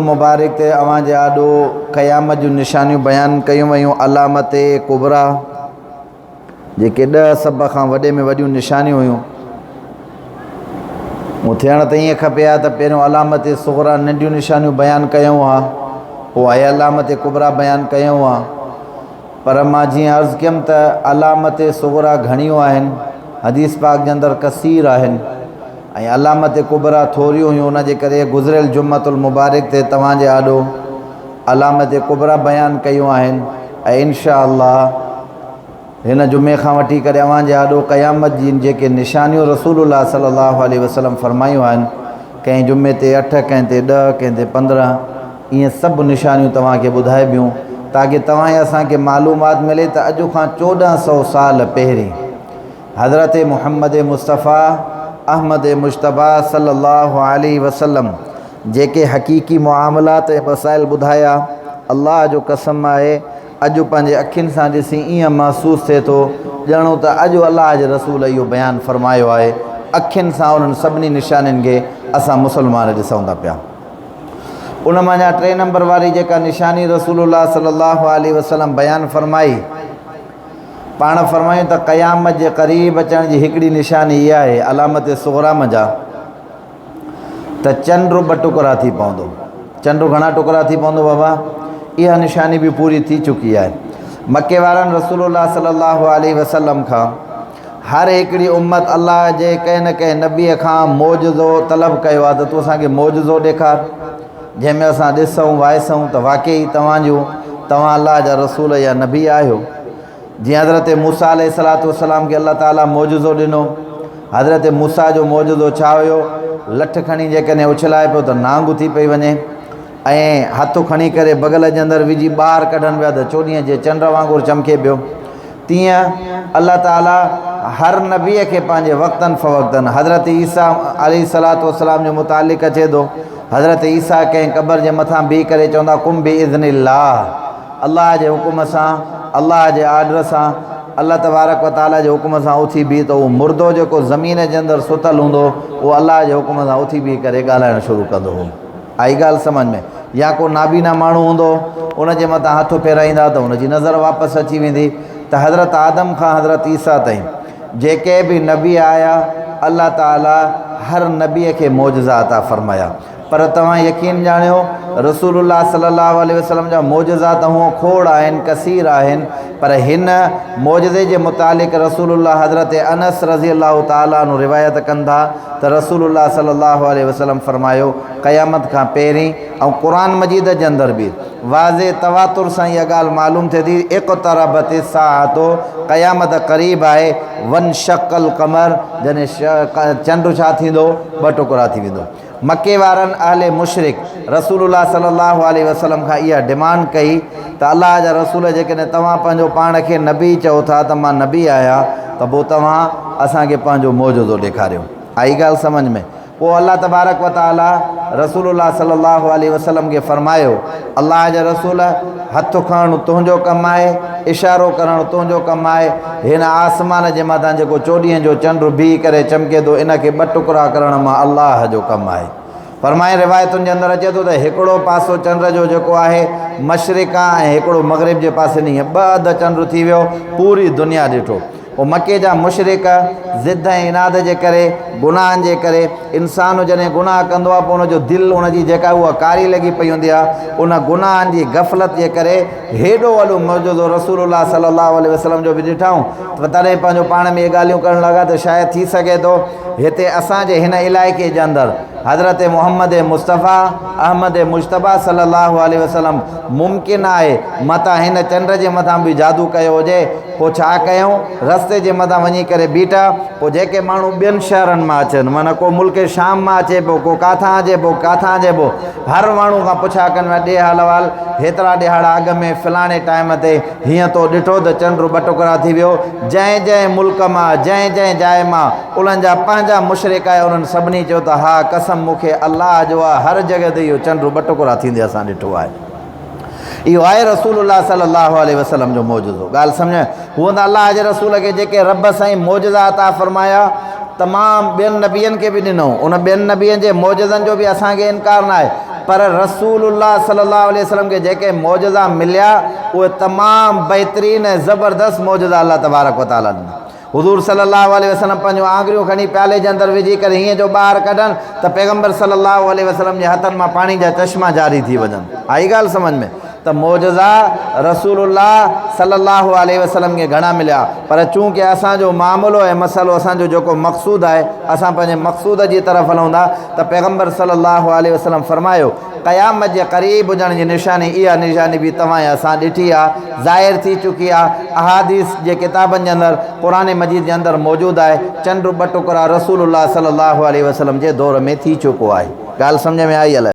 مبارڪ تي اوهان جي آڏو قيامت جون نشانيون بيان ڪيون ويون علامت ڪبريٰ جيڪي ڏهه سڀ کان وڏي ۾ وڏيون نشانيون هيون مون ٿيڻ ته ائين کپي ها ته پهريون علامت صغريٰ ننڍيون نشانيون بيان ڪيون ها پوء آهي علامت ڪبريٰ بيان ڪيون ها پر مان جيئن عرض ڪيم ته علامت صغريٰ گهڻيون آهن، حديث پاڪ جي اندر ڪثير آهن ۽ علامت ڪبريٰ ٿوريون هيون ان جي ڪري گذريل جمعة المبارڪ تي توهان جي آڏو علامت ڪبريٰ بيان ڪيون آهن ۽ انشاء الله هن جمعي کان وٺي ڪري اوهان جي آڏو قيامت جي جيڪي نشانيون رسول الله صلي الله عليه وسلم فرمايون آهن ڪنهن جمعي تي اٺ، ڪنهن تي ڏهه، ڪنهن تي 15، ايئن سڀ نشانيون توهان کي ٻڌائبيون تاڪه توهان ۽ اسان کي معلومات ملي ته اڄ کان 14 سئو سال پهرين حضرت محمد مصطفيٰ احمد مجتبيٰ صلي الله عليه وسلم جيڪي حقيقي معاملات ۽ مسائل ٻڌايا، الله جو قسم آهي اڄ پنهنجي اکين سان ڏسي ائين محسوس ٿئي ٿو ڄڻو ته اڄ الله جي رسول اهو بيان فرمايو آهي. اکين سان انهن سڀني نشانين کي اسان مسلمان ڏسون ٿا پيا. ان منجهان ٽئين نمبر واري جيڪا نشاني رسول الله صلي الله عليه وسلم بيان فرمائي، پاڻ فرمايون ته قيامت جي قريب اچڻ جي هڪڙي نشاني اها آهي، علامت صغريٰ منجهان، ته چنڊ ٻه ٽڪرا ٿي پوندو. چنڊ گهڻا ٽڪرا ٿي پوندو بابا؟ اها نشاني به پوري ٿي چڪي آهي. مڪي وارن رسول الله صلي الله عليه وسلم کان هر هڪڙي امت الله جي ڪنهن نه ڪنهن نبيء کان معجزو طلب ڪيو آهي ته تون اسان کي معجزو ڏيکار جنهن ۾ اسان ڏسون وائسون ته واقعي توهان جون توهان الله جا رسول يا نبي آهيو. جيئن حضرت موسيٰ عليه الصلوة والسلام کي الله تعاليٰ معجزو ڏنو. حضرت موسيٰ جو معجزو ڇا هيو؟ لٺ کڻي جيڪڏهن اڇلائي پيو ته نانگ ٿي پئي وڃي ۽ هٿ کڻي ڪري بغل جي اندر وجهي ٻاهر ڪڍن پيا ته چوڏهينء جي چنڊ وانگر چمڪي پيو. تيئن الله تعاليٰ هر نبيء کي پنهنجي وقتاً فوقتاً حضرت عيسيٰ عليه الصلوة والسلام جي متعلق اچي ٿو. حضرت عيسيٰ ڪنهن قبر جي مٿان بيهي ڪري چوندا قم باذن الله. الله جي حڪم سان، الله جي آرڊر سان، الله تبارڪ و تعاليٰ جي حڪم سان اٿي بيهه ته اهو مردو جيڪو زمين جي اندر ستل هوندو هو، اهو الله جي حڪم سان اٿي بيهي ڪري ڳالهائڻ شروع ڪندو هو. آئي ڳالهه سمجهه ۾؟ يا ڪو نابينا ماڻهو هوندو هو، ان جي مٿان هٿ ڦيرائيندا ته ان جي نظر واپس اچي ويندي ته حضرت آدم کان حضرت عيسيٰ تائين جيڪي به نبي آيا، الله تعاليٰ هر نبيء کي معجزا عطا فرمايا. پر توهان يقين ڄاڻيو رسول الله صلي الله عليه وسلم جا معجزا ته هونء کوڙ آهن، ڪثير آهن، پر هن معجزي جي متعلق رسول الله حضرت انس رضي الله تعالٰي عنه روايت ڪن ٿا ته رسول الله صلي الله عليه وسلم فرمايو، قيامت کان پهرين ۽ قرآن مجيد جي اندر به واضح تواتر سان اها ڳالهه معلوم ٿئي ٿي، اقتربت الساعة قيامت قريب آهي، وانشق القمر جڏهن چنڊ ڇا ٿيندو ٻه ٽڪرا ٿي ويندو. مڪي وارن اهل مشرڪ رسول الله صلي الله عليه وسلم کان اها ڊمانڊ ڪئي ته الله جا رسول جيڪڏهن توهان پنهنجو پاڻ کي نبي چئو ٿا ته مان نبي آهيان ته پوء توهان اسان کي پنهنجو معجزو ڏيکاريو. آئي ڳالهه سمجهه ۾؟ پوء الله تبارڪ و تعالي رسول الله صلي الله عليه وسلم کي فرمايو، الله جا رسول! هٿ کڻڻ تنهنجو ڪم آهي، اشارو ڪرڻ تنهنجو ڪم آهي، هن آسمان جي مٿان جيڪو چوڏهينء جو چنڊ بيهي ڪري چمڪي ٿو، ان کي ٻه ٽڪرا ڪرڻ مان الله جو ڪم آهي. فرمائين روايتن جي اندر اچي ٿو ته هڪڙو پاسو چنڊ جو جيڪو آهي مشرق آ ۽ هڪڙو مغرب جي پاسي ڏي، ائين ٻه اڌ چنڊ ٿي ويو، پوري دنيا ڏٺو. پوء مڪي جا مشرڪ ضد ۽ عناد جي ڪري، گناهن جي ڪري، انسان جڏهن گناهه ڪندو آهي پوء ان جو دل ان جي جيڪا اها ڪاري لڳي پئي هوندي آهي، ان گناهن جي غفلت جي ڪري هيڏو وڏو معجزو رسول الله صلي الله عليه وسلم جو به ڏٺائون ته تڏهن پنهنجو پاڻ ۾ اهي ڳالهيون ڪرڻ لڳا ته شايد ٿي سگهي ٿو هتي اسان جي هن علائقي جي اندر حضرت محمد مصطفيٰ احمد مجتبيٰ صلي الله عليه وسلم ممڪن آهي متان هن چنڊ جي مٿان به جادو ڪيو هجي. پوء ڇا ڪيائون؟ رستي جي مٿان وڃي ڪري بيٺا. پوء جيڪي ماڻهو ٻين شهرن مان اچن، معنيٰ ڪو ملڪ شام مان اچي پيو، ڪو ڪاٿان اچي پيو، ڪاٿان اچي پيو، هر ماڻهو کان پڇا ڪن پيا، ڏي حال احوال، هيترا ڏهاڙا اڳ ۾ فلاڻي ٽائيم تي هيئن تو ڏٺو ته چنڊ ٻه ٽڪرا ٿي ويو. جنهن جنهن ملڪ مان، جنهن جنهن جاء مان انهن جا پنهنجا مشرڪ آيا، انهن سڀني چيو ته ها، قسم مون کي الله جو آ، هر جڳهه تي اهو چنڊ ٻه ٽڪرا ٿيندي اسان ڏٺو آهي. اهو آهي رسول الله صلي الله عليه وسلم جو معجزو. ڳالهه سمجهه هونء ته الله جي رسول کي جيڪي رب سائين معجزا عطا فرمايا تمام ٻين نبين کي به ڏنو، ان ٻين نبين جي معجزن جو به اسان کي انڪار ناهي، پر رسول الله صلي الله عليه وسلم کي جيڪي معجزا مليا اهي تمام بهترين ۽ زبردست معجزا الله تبارڪ وتعاليٰ ڏنا. حضور صلي الله عليه وسلم پنهنجون آڱريون کڻي پيالي جي اندر وجهي ڪري هيئن جو ٻاهر ڪڍن ته پيغمبر صلي الله عليه وسلم جي هٿن مان پاڻي جا چشما جاري ٿي وڃن. آئي ڳالهه سمجهه ۾ ته معجزا رسول الله صلي الله عليه وسلم کي گهڻا مليا پر چونڪه اسان جو معاملو ۽ مسئلو اسان جو جيڪو مقصود آهي اسان پنهنجي مقصود جي طرف هلون ٿا ته پيغمبر صلي الله عليه وسلم فرمايو قيامت جي قريب هجڻ جي نشاني اها نشاني به توهان ۽ اسان ڏٺي آ، ظاهر ٿي چڪي آ، احاديث جي ڪتابن جي اندر، قرآن مجيد جي اندر موجود آهي، چنڊ ٻه ٽڪرا رسول الله صلي الله عليه وسلم جي دور ۾ ٿي چڪو آهي. ڳالهه سمجهه ۾ آئي الائي.